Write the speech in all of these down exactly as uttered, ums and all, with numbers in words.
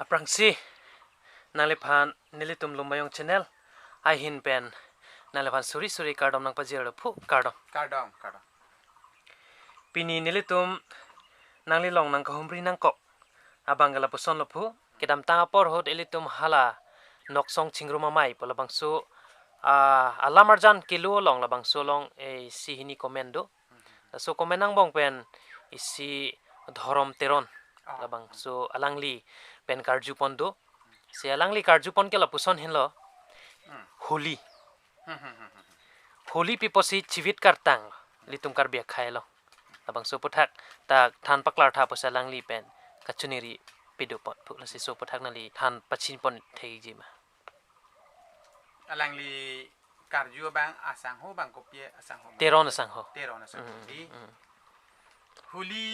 Aphrangsi nangliphan nelitum Lumbajong channel ahin pen nangliphan suri suri kardom nangpajirlo phu, kardom. Kardom, kardom. Pini nelitum nanglilong nangkahumri nangkok abang ke lapusonlo phu. Kedamtang apor ahut ilitum hala Noksong Chingrum Amei pu labangso, ah, alam arjan kelo along labangso along, eh, isi hini comment do. Laso comment angbong pen isi Dhorom Teron, ah, labangso alangli pen karjupon do. Si alangli karjupon ke lapuson henlo. Hmm. Holi. Hmm, hmm, hmm, hmm. Holi pi apotsi chivit kartang ilitum Karbi akhei along. Labangso aphuthak ta than paklartha apotsi alangli pen kachiningri pidopon phu, lasi laso aphuthak nangli than pachinpon thekji ma? Alangli karju abang asangho abang kopi, asangho abang Teron asangho. Teron asangho. Mm, di. Mm. Holi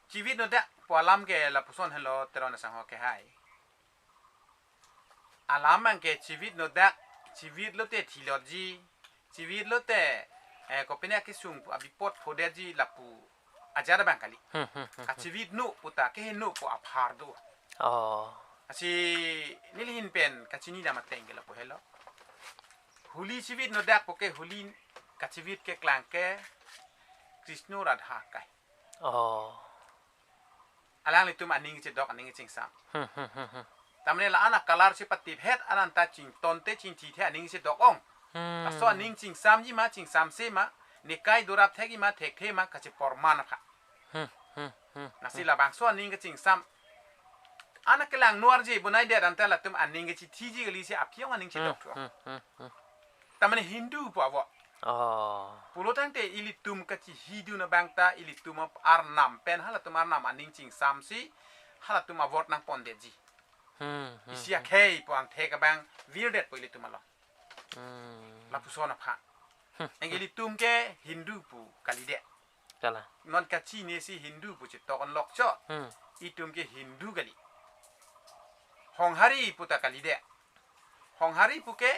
chivit nodak pu alam ke lapuson henlo Teron asangho ke hai. Alam abang ke chivit nodak, chivit lote thilotji, chivit lote, eh, kopine akesung pu abipot phodetji lapu ajat abang kali. Hmm, hmm, hmm, hmm. Kachivit nu puta keheno pu aphar do. Oh. Lasi neli ahin pen kachini dam ateng ke lapu helo. Holi chivit nodak pu ke Holi kachivit keklang ke Krishna Radha kai. Oh. Alanglitum aning chedok, aning chingsam. Hmm, hmm, hmm, hmm. Tamane la-an a-color si patip het ananta chingtonte chingthithe aning chedok ong. Hmm. Laso aning chingsamji ma, chingsamse ma, nekai dorap thekji ma, thekthe ma, kachiporman aphan. Hmm, hmm, hmm, lasi hmm. Labangso aning kachingsam. An akelang noarji bonai det anta latum aning kachithiji kali si aphi ong aning chedok Hmm, thu. Hmm, hmm, hmm, hmm. Tamane Hindu pu avo. Oh. Pulo tangte ilitum kachihidun abang ta ilitum ap-, arnam pen halatum arnam aning chingsamsi halatum avot nangpondetji. Hmm, hmm, Isi hmm. Akhei pu angthek abang virdetpo ilitum along. Hmm. Lapuson aphan. Hmm. Anke ilitum ke Hindu pu kalidet. Kalang. Non kachinisi Hindu pu chetok onlok chot. Hmm. Itum ke Hindu kali. Honghari pu ta kalidet. Honghari pu ke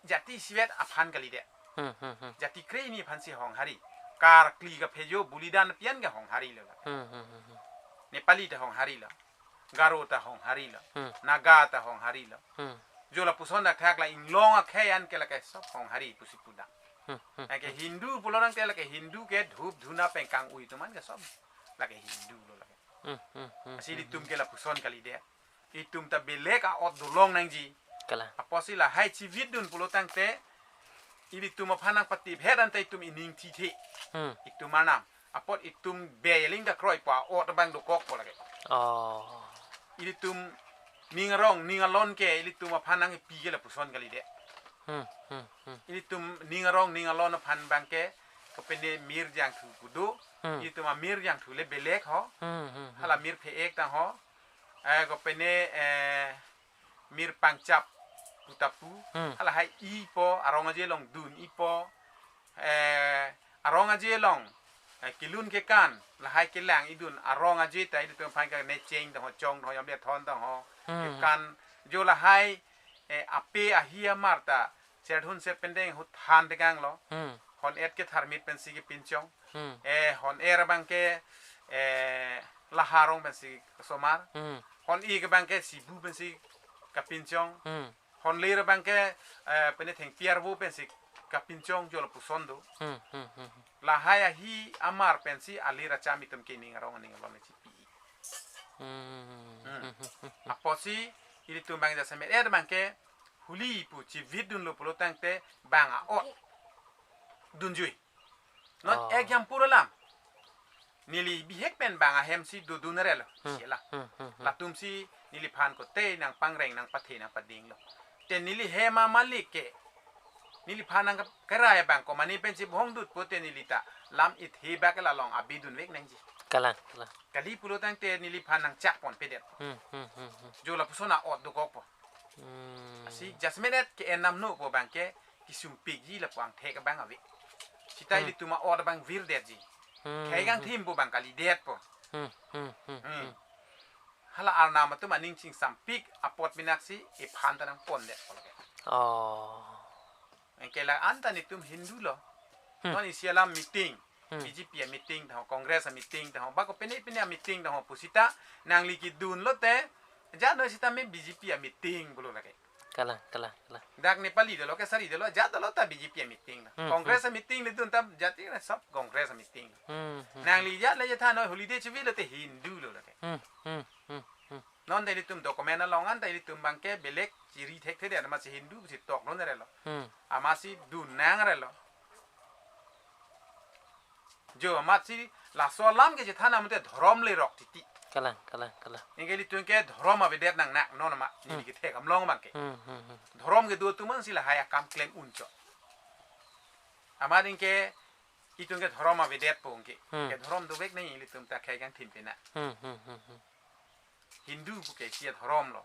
jati isivet aphan kalidet. Hmm, hmm, hmm. Jati kre-hini aphansi Honghari. Karkli kaphejo bulidan pi-an ke Honghari lo la. Hmm, hmm, hmm, hmm. Nepali ta Honghari lo. Garo ta Honghari lo. Hmm. Naga ta Honghari lo. Hmm. Jo lapuson dak thak la inglong akhei an ke lake sob Honghari pusi pudam. Hmm, hmm, Lake hmm. Hindu pulo tangte lake Hindu ke dhup dhuna pengkang ui atum an ke sob lake Hindu lo lake. Hmm, hmm, hmm, Lasi hmm, ilitum hmm. Ke lapuson kalidet. Itum ta belek a-ot dolong nangji. Kalang. Apotsi lahai chivitdun pulo tangte ilitum aphan nangpatip het anta itum ining thithe. Hmm. Itum arnam. Apot itum be aling ta kroipo a-ot abang dokokpo lake. Oh. Ilitum ning arong ning alon ke ilitum aphan nangpi ke lapuson kalidet. Hmm, hmm, hmm. Ilitum ning arong ning alon aphan abang ke kopine mir jangthu pu do. Hmm. Ilitum amir jangthu le belek ho. Hmm, hmm, hmm. Hala mir phe-ek tang ho. Eh, kopine, eh, mir pangchap pu ta pu. Hmm. Halahai ipo, arong aje along dun ipo. Eh, arong aje along, eh, kelun kekan, lahai kelang idun, arong aje ta ilitum aphan ke necheng tang ho, chong tang ho, yamde thon tang ho. Hmm. Kekan, jo lahai, eh, ape ahi amar ta, serdhun serpendeng hut han dekang lo. Hmm. Hon et ke tharmit pensi kepinchong. Hmm. Eh, hon er abang ke, eh, lahai arong pensi kesomar. Hmm. Hon ik abang ke sibu pensi kapinchong. Hmm. Hon lir abang ke, eh, pene thengpi arvo pensi kapinchong jo lapuson do. Hmm, hmm, hmm, hmm. Lahai ahi amar pensi alir acham itum ke ning arong ning alon chipi. Hmm, hmm, hmm, hmm, hmm, hmm, hmm. Apotsi ilitum abang jasemet er abang ke Holi pu chivitdunlo pulo tangte bang a-ot dunjui. Non Oh. Ek jam pura lam. Neli bihek pen bang ahem si dodun relo. Hmm, Sila. Hmm, hmm, hmm. Latum si neliphan kote nangpangreng nangpathe nangpadinglo. Te neli hem amalik ke. Neliphan nangkerai abang ko mane pensi bohong dut pote neli ta lam ithe bak la along abidun vek nangji. Kalang, kalang. Kali pulo tangte neliphan nangchak ponpedet. Hmm, hmm, hmm, hmm. Jo lapuson a-ot dokokpo. Hmm. Lasi jasemet ke enam no po abang ke kisumpikji lapu angthek abang ave. Sita Hmm. ilitum a-ot abang virdetji. Hmm, Khei kang hmm. thim po abang kalidetpo. Hmm, hmm, hmm, Hmm. hmm. Hala arnam atum aning chingsampik apot minaksi iphan ta nangpondetpo lake. Oh. Anke la-an ta netum Hindu lo. Hmm. Non isi alam meeting. Hmm. B J P a meeting tang ho, Congress a meeting tang ho, bako pene pene a meeting tang ho pusita nangli kedun lote, jat noi sitame B J P a meeting pulo lake. Kalang, kalang, kalang. Dak Nepali dolo, Kesari dolo, jat dolo ta B J P a meeting lo. Hmm, Congress hmm. a meeting le dun ta jat ti na sab Congress a meeting lo. Hmm, hmm, Nangli jat le jat than noi holiday chivi lote Hindu lo lake. Hmm, hmm, hmm, hmm. Non ta ilitum document along an ta ilitum abangke belek chiri thekthedet amatsi Hindu si tok lo nere lo. Hmm. Amatsi dun nang re lo. Jo amatsi laso alam ke chethan amonte dhorom lerok titi. Kalang, kalang, kalang. Anke ilitum ke dhorom avedet nang nak non ma Hmm. neli kethek amlong abangke. Hmm, hmm, hmm. Dhorom kedo atum ansi lahai akam klem unchot. Amat anke itum ke dhorom avedetpo anke. Hmm. Ke dhorom dovek nang ilitum ta khei kangthim pena. Hmm, hmm, hmm, hmm. Hindu puke isi adhorom lo.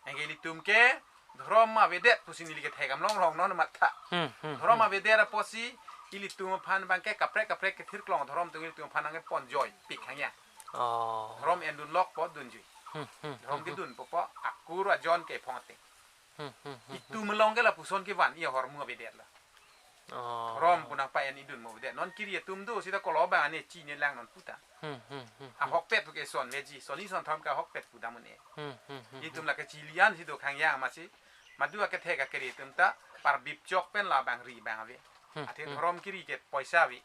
Anke ilitum ke dhorom avedet pusi neli kethek amlong rong non matha. Hmm, hmm, Dhorom hmm. avedet apotsi ilitum aphan abangke kaprek kaprek kethirklong dhorom atum ilitum aphan nangkepon joipik hangya. Oh. Dhorom endun lokpo dunjui. Hmm, hmm, Dhorom hmm, kedunpo po akur ajon ke phong ateng. Hmm, hmm, hmm, hmm. Itum along ke lapuson kevan i ahormu avedet lo. Oh. Dhorom pu nangpa-en idun mo avedet. Non kiri atum do sita kolo abang ane chini lang non puta. Hmm, hmm, hmm, hmm. Ahokpet puke son veji. Soni son thom ke ahokpet pu dam un-e. Hmm, hmm, hmm, Itum hmm. lake chilian si do khang yang amatsi. Madu akethek akere atum ta parbip chok pen labang ri abang ave. Hmm, Athe hmm. dhorom kiri ke poisa ave.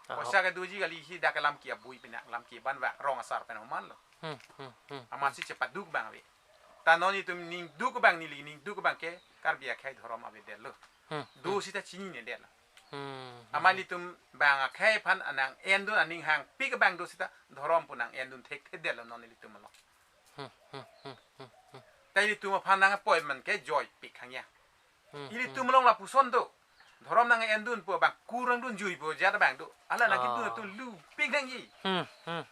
Ahok. Poisa ke doji kali si dak lamki abui pena lamki banvak rong asar pen homan lo. Hmm, hmm, hmm. Amatsi chepaduk abang ave. Ta non itum ningduk abang neli ningduk abangke Karbi akhei dhorom avedet lo. Hmm, Do hmm. sita chininedetlo. Hmm, hmm, Amat hmm. ilitum abang akhei aphan anang endun aning hangpik abang do sita dhorom pu nang endun thekthedetlo non ilitum along. Hmm, hmm, hmm, hmm, hmm. Ta ilitum aphan nang appointment ke joipik hangya. Hmm, Ilitum hmm. along lapuson do. Dhorom nang endun pu abang kurang dunjui pu jat abang do. Hala nang kedun Oh. atum lupik nangji. Hmm, hmm.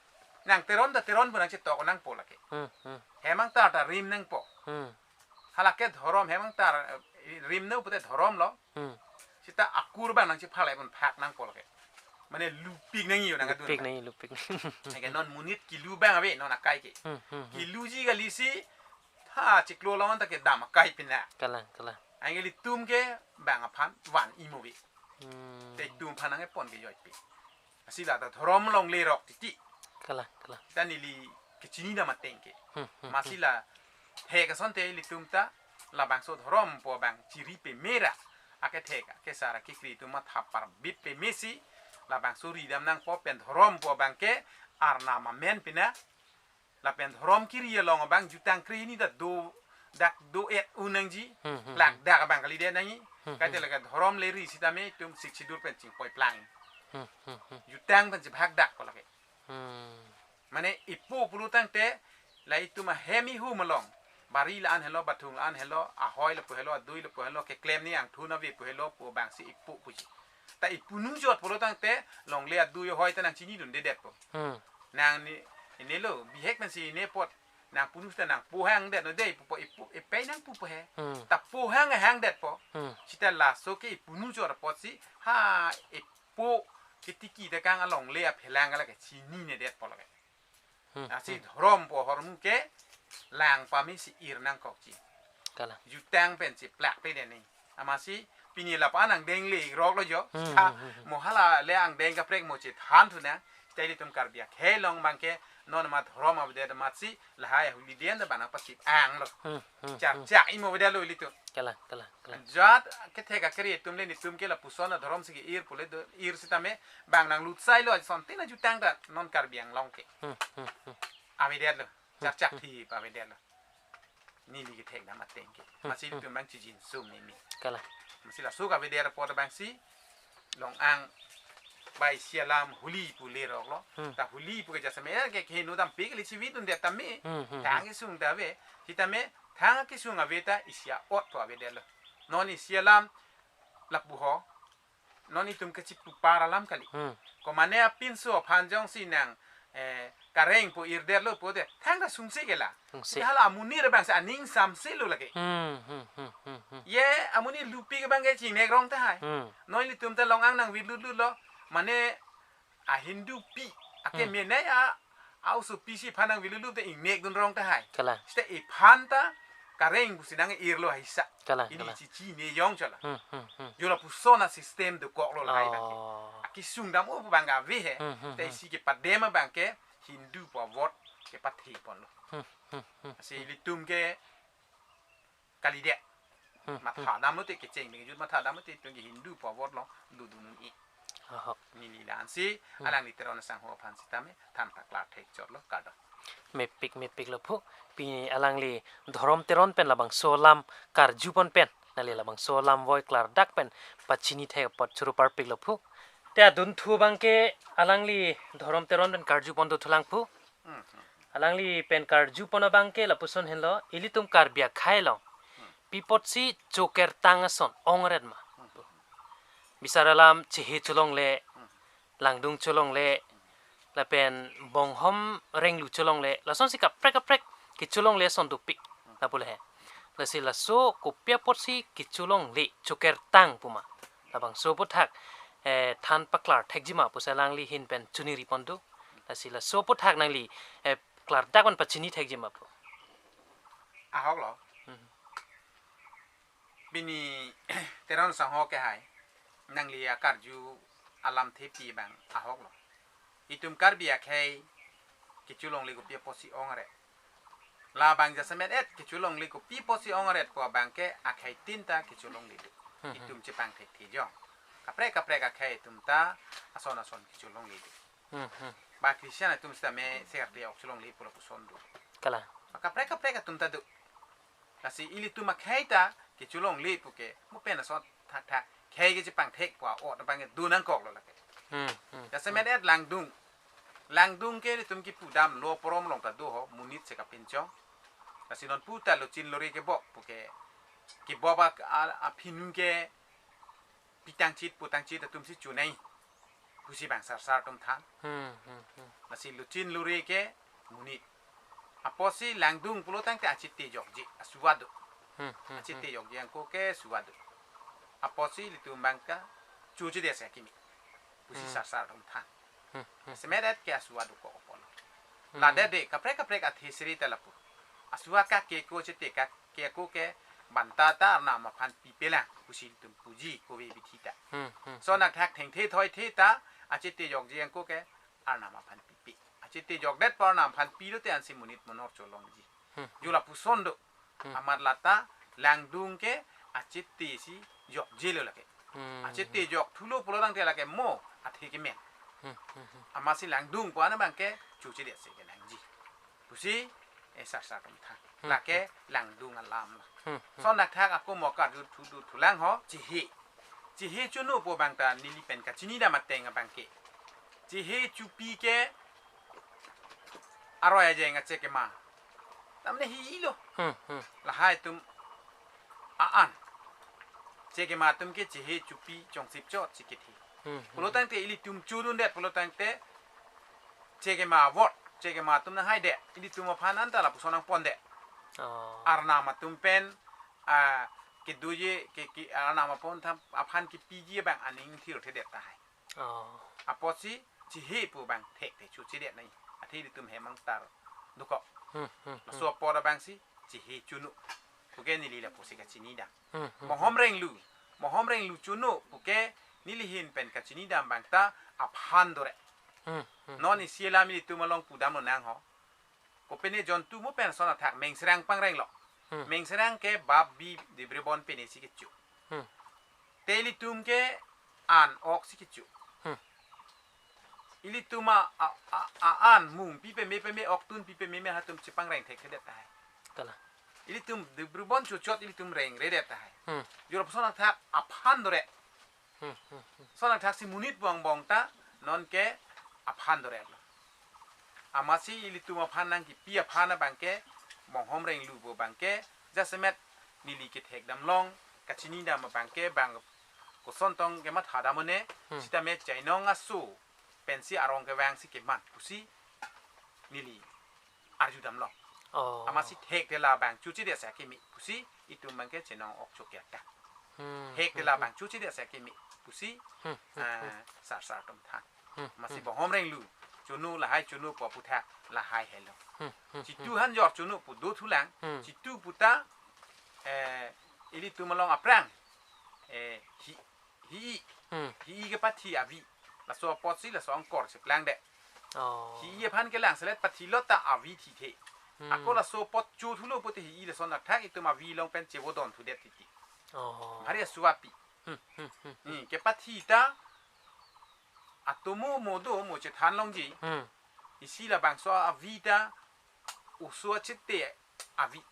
Nang teron ta teron pu nangchetok nangpo lake. Hmm, hmm. Hemang tar ta rim nangpo. Hmm. Halake dhorom hemang tar, eh, rim no pute dhorom lo. Hmm. Sita akur abang nangchephalai pon phak nangpo lake. Mane lupik nangji yo nang kedun. Lupik nangji, lupik. Eke non monit kilu abang ave non akai ke. Hmm, hmm, hmm. Kiluji kali si ha chiklo lawan ta kedam akai pina. Kalang, kalang. Anke ilitum ke abang aphan van imo ave. Hmm. Te itum aphan nangkepon ke joipik. Amatsi la ta dhorom along lerok titi. Kalang, kalang. Ta neli kechini dam ateng ke. Hmm, hmm, Amatsi hmm. la he kasonte ilitum ta labangso dhorom pu abang chiri peme ra. Akethek akesar akekri atum matha parbip peme si labangso ridam nangpo pen dhorom pu abangke Arnam amen pina. Lapen dhorom kiri along abang jutang kre hini ta do dak do-et un nangji. Hmm, hmm, Plak hmm. dak abang kalidet nangji. Hmm, Kaite hmm. lake dhorom leri sitame itum Sixth Schedule pen chingpoi plang. Hmm, hmm, hmm. Jutang pen chibhak dak ko lake. Hmm. Mane ipo pulo tangte la itum ahem ihum along. Bari la-an helo, bathung la-an helo, ahoi lapu helo, adui lapu helo, keklem ni angthun ave pu helo pu abangsi ipo puji. Ta ipunu jot pulo tangte longle adui ahoi ta nangchinidundedetpo. Hmm. Nang ni, inelo, bihek pensi ine apot nang punu sita nang pohang det no dei pupo ipo ipei nangpupo he. Hmm. Ta pohang hangdetpo. Hmm. Sita laso ke ipunu jot apotsi ha ipo ketiki tekang alongle aphelang lake chininedetpo lake. Hmm, Amatsi hmm. dhorom pu ahormu ke lang pame si ir nangkokji. Kalang. Jutang pen si plak pe deni. Amatsi pini lapu-an angdeng lerok lo jo. Hmm, Sita hmm, hmm, hmm. mo hala le angdeng kaprek mo chethan thu nang. Sita ilitum Karbi akhei along abangke non ma dhorom avedet amatsi lahai ahuli den da bana pasi ang lo. Hmm, hmm, hmm. Chak chak imo avedet lo ilitum. Kalang, kalang, kalang. Jat kethek akere atum le nitum ke lapuson adhorom si ke-ir pule do ir sitame abang nang lutsai lo asonte na jutang ta non Karbi Anglong ke. Hmm, hmm, hmm. Avedet lo. Chak chak Hmm, thi pa avedet lo. Neli kethek dam ateng ke. Hmm, Amatsi hmm. ilitum abang chijin sum ni mi. Kalang. Amatsi laso ka avedet apot abangsi long-ang bai isi alam Holi pu lerok lo. Hmm. Ta Holi pu ke jasa me ke keheno dam pik le chivi dundet tame. Hmm, hmm, Thang hmm. kesung ta ave. Sitame thang kesung ave ta isi a-ot pu avedet lo. Non isi alam lapu ho. Non itum kachipupar alam kali. Hmm. Komane apinso aphan jongsi nang eh, kareng pu irdet lo pu de. Thang ta sungse ke la. Sungse. Sita hala amonit abangsi aning samse lo lake. Hmm, hmm, hmm, hmm, hmm. Ye amonit lupik abangke chingnek rong tahai. Hmm. Non ilitum ta long-ang nang virlut lut lo. Mane a Hindu pi. Ake Hmm. mene a a-osopi si aphan nang virlut lut te ingnek dun rong tahai. Kalang. Sita iphan ta kareng pusi nang-ir lo haisa. Kalang, Ili kalang. chichine jong chola. Hmm, hmm, hmm. Jo lapuson asystem dokok lo lahai abangke. Oh. kesung dam-o pu abang ave he. Hmm, hmm, Te hmm. isi kepadem abang ke Hindu pu a-vote kepathe ponlo. Hmm, hmm, hmm. Lasi ilitum ke kalidet. Hmm, Matha hmm. damlote kecheng ding jut matha damlote itum ke Hindu pu a-vote along dodun un-e. Ahok. Neli la-ansi Hmm. alangli Teron asangho aphan sitame than paklar thek chotlo, kardom. Mepik mepiklo phu. Pini alangli Dhorom Teron pen labangso alam karju pon pen, nangli labangso alam voi klardak pen pachini thek apot choro parpiklo phu. Te adunthu abang ke alangli Dhorom Teron pen karju pon dothulang phu. Hmm, hmm. Alangli pen karju pon abang ke lapuson henlo, ilitum Karbi akhei along pi apotsi chokertang ason ongret ma. Bisar alam chehe cholongle, langdung cholongle, lapen bonghom renglu cholongle, lasonsi kaprek kaprek kecholongle ason dopik, lapu le he. Lasi laso kopi apotsi kecholongle, chokertang pu ma, labangso aputhak eh, than paklar thekji ma pusi alangli ahin pen choningri pon do. Lasi laso aputhak nangli eh, klardak pen pachini thekji ma pu. Ahoklo. Hmm. Pini Teron asangho ke hai, nangli akarju alamthe pi abang ahoklo. Itum Karbi akhei kecholongle kopi apotsi ongret. Labang jasemet-et kecholongle kopi apotsi ongret pu abang ke akhei tin ta kecholongle do. Hmm, hmm. Itum chepangthekthejong. Kaprek kaprek akhei atum ta ason ason kecholongle do. Hmm, hmm. Ba Christian atum sitame serte ok cholongle pu lapuson do. Kalang. Ba kaprek kaprek atum ta do. Lasi ilitum akhei ta kecholongle pu ke mo pen ason thakthak khei ke chepangthek pu a-ot abang ke do nangkoklo lake. Hmm, hmm. Jasemet-et langdung. Langdung ke ilitum kipu damlo porom along ta do ho, monit si kapinchong. Lasi non pu ta lochin lore kebok pu ke, kebok a, a, aphin ke pitangchit putangchit atumsi chonei pusi bang sarsar atum than. Hmm, hmm, hmm. Lasi lochin lore ke monit. Apotsi langdung pulo tangte achiti jokji asuwa do. Hmm, hmm, Achiti hmm. jokji angko ke suwa do. Apotsi ilitum abang ke chochedetsi akimi pusi Hmm. sarsar atum than. Hmm, hmm. Jasemet-et ke asuwa dokok apotlo. Hmm. Ladet de kaprek kaprek athe seri ta lapu. Asuwa kake ko chete kake ko ke banta ta arnam aphan pipelang pusi itum puji kove bithi ta. Hmm, hmm. Lason athak thengthe thoithe ta achiti jokji angko ke arnam aphan pipe. Achiti jokdet pu arnam aphan pilote ansi monit monor cholongji. Hmm. Ju lapuson do. Hmm. Amat lata langdung ke achitisi jokjilo lake. Hmm. Achiti jokthulo pulo tangte lake mo athe kemen. Hmm, hmm, hmm. Amatsi langdung pu an abang ke chochedetsi kenangji pusi eh, sarsar atum than. Hmm. Lake langdung alam lo. Hmm, hmm. Lason athak ako mo karju thu dothulang ho, chehe. Chehe chono pu abang ta neli pen kachinidam ateng abang ke, chehe chopi ke aroi ajeng achekema tamne hilo. Hmm, hmm. Lahai atum a-an. Chekema atum ke chehe chopi chongsip chotsi kethe. Hmm, hmm. Pulo tangte ilitum chodundet pulo tangte chekema a-vote, chekema atum nanghaidet, ilitum aphan anta lapuson nangpondet. Oh. Arnam atum pen, ah, kedoji, ke, ke, arnam apon tham, aphan kepiji abang aning thirthedet tahai. Oh. Apotsi chehe pu abang thekthe chochedet nai. Athe ilitum hem angtar dokok. Hmm, hmm, hmm. Laso apor abangsi chehe chono. Puke neli lapusi kachinidam. Hmm, hmm, Mohom hmm. renglu. Mohom renglu chono puke neli ahin pen kachinidam abang ta aphan doret. Hmm, hmm, Non hmm. isi alam ilitum along pudamlonang ho. Kopine jontu mo pen lason athak mengsrang pangrenglo. Hmm. Mengsrang ke bap bi Dibri Bon penesi kecho. Hmm. Te ilitum ke an oksi kecho. Hmm. Ilitum a, a, a, a-an mung pi peme peme oktun pi peme me atum chepangreng thekthedet tahai. Kalang. Ilitum Dibri Bon chochot ilitum rengredet tahai. Hmm. Ju lapuson athak aphan doret. Hmm, hmm, hmm. Lason athaksi monit pu angbong ta non ke aphan doretlo. Amatsi ilitum aphan nangkipi aphan abang ke, mohom renglu pu abang ke, jasemet neli kethekdamlong, kachinidam abang ke, bang koson tong kematha dam one, Hmm. sitame chainong aso pensi arong kevangsi keman pusi neli arjudamlong. Oh. Amatsi thekte labang chochedetsi akimi pusi itum abang ke chenong ok chokertang. Hmm, Thekte hmm, labang chochedetsi akimi pusi, Hmm, hmm, ah, hmm. sarsar atum than. Hmm, Amatsi hmm. mohom renglu chono lahai chono pu aputhak lahai helo. Hmm, hmm, Chitu hmm. hanjor chono pu dothulang, Hmm. chitu pu ta, eh, ilitum along aphrang, eh, hi, hi, Hmm. hi kepathi avi. Laso apotsi laso angkor cheplangdet. Oh. Hi-i aphan kelang selet pathilot ta avi thithe. Hmm. Ako laso apot chothulo pute hi-i lason athak itum avi along pen chevodon thudet titi. Oh. Hari asuapi. Hmm, hmm, hmm, hmm. Hmm, kepathi ta atomo mo do mo chethan longji. Hmm. Isi labangso avi ta oso achete avi.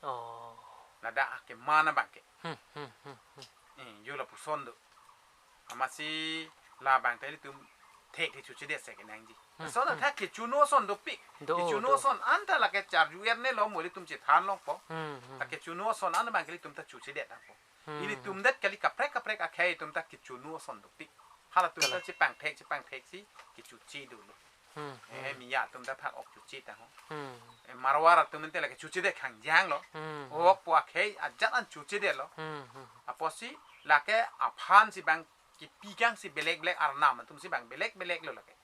Oh. Ladak akemana abangke. Hmm, hmm, hmm, hmm. Eh, jo lapuson do. Amatsi labang ta ilitum thek kechochedet si kenangji. Hmm, lason hmm. Athak kechono ason dopik. Do, kechono do. Ason anta lake charju ernelo mo ilitum chethan longpo. Hmm, hmm. Lake chono ason an abangke ilitum ta chochedet nangpo. Hmm. Ilitum det kali kaprek kaprek akhei atum ta kechono ason dopik. Halatum ta kalang. Chepangthek chepangthek si kechoche dolo. Hmm, eh, hmm. Miya atum ta phak-ok choche ta ho. Hmm. Eh, Marwar atum ante lake chochedet khangjang lo. Hmm, hmm. Okpo akhei ajat an chochedetlo. Hmm, hmm. Apotsi lake aphan si bang kipikang si belek belek arnam atum si bang belek belek lo lake.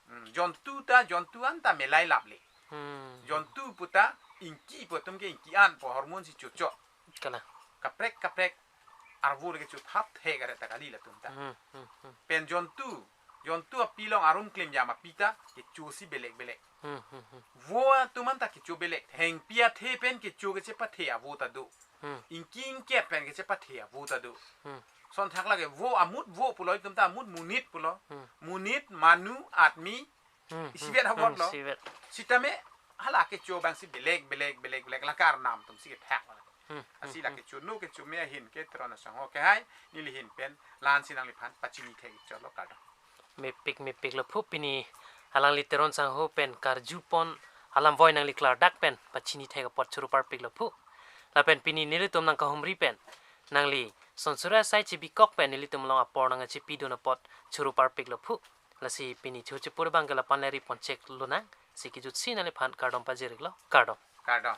Hmm, jontu ta jontu anta melai laple. Hmm. Jontu puta ingki pu atum ke ingki anpo hormone si chochok. Kalang. Kaprek kaprek arvo lake chothap thek aret ta kali latum ta. Hmm, hmm, hmm. Pen jontu, jontu api along arum klimjam api ta kecho si belek belek. Hmm, hmm, hmm. Vo atum anta kecho belek. Hengpi athe pen kecho kechepathe avo ta do. Hmm. Ingki ingkep pen kechepathe avo ta do. Hmm. Sonthak lake vo amut vo pulo itum ta amut monit pulo. Hmm. Monit, manu, admi, hmm, isivet, hmm, avotlo. Hmm, isivet. Sitame hala kecho abang si belek belek belek belek lake arnam atum si kethak. Hmm, hmm, hmm. Asi lake chono kecho me ahin ke Teron asangho kehai neli ahin pen la-an si nangliphan pachini thek chotlo, kardom. Mepik mepik lo phu pini alangli Teron sangho pen karjupon alam voi nangli klardak pen pachini thek apot choro parpik lo phu. Lapen pini nelitum nangkahumri pen nangli son sura asai chibikok pen nelitum along apor nangchipidun apot choro parpik lo phu. Lasi pini thu chepur abangke lapu-an le ri ponchek lonang. Si kejut si nangliphan kardom pajir-iklo. Kardom. Kardom.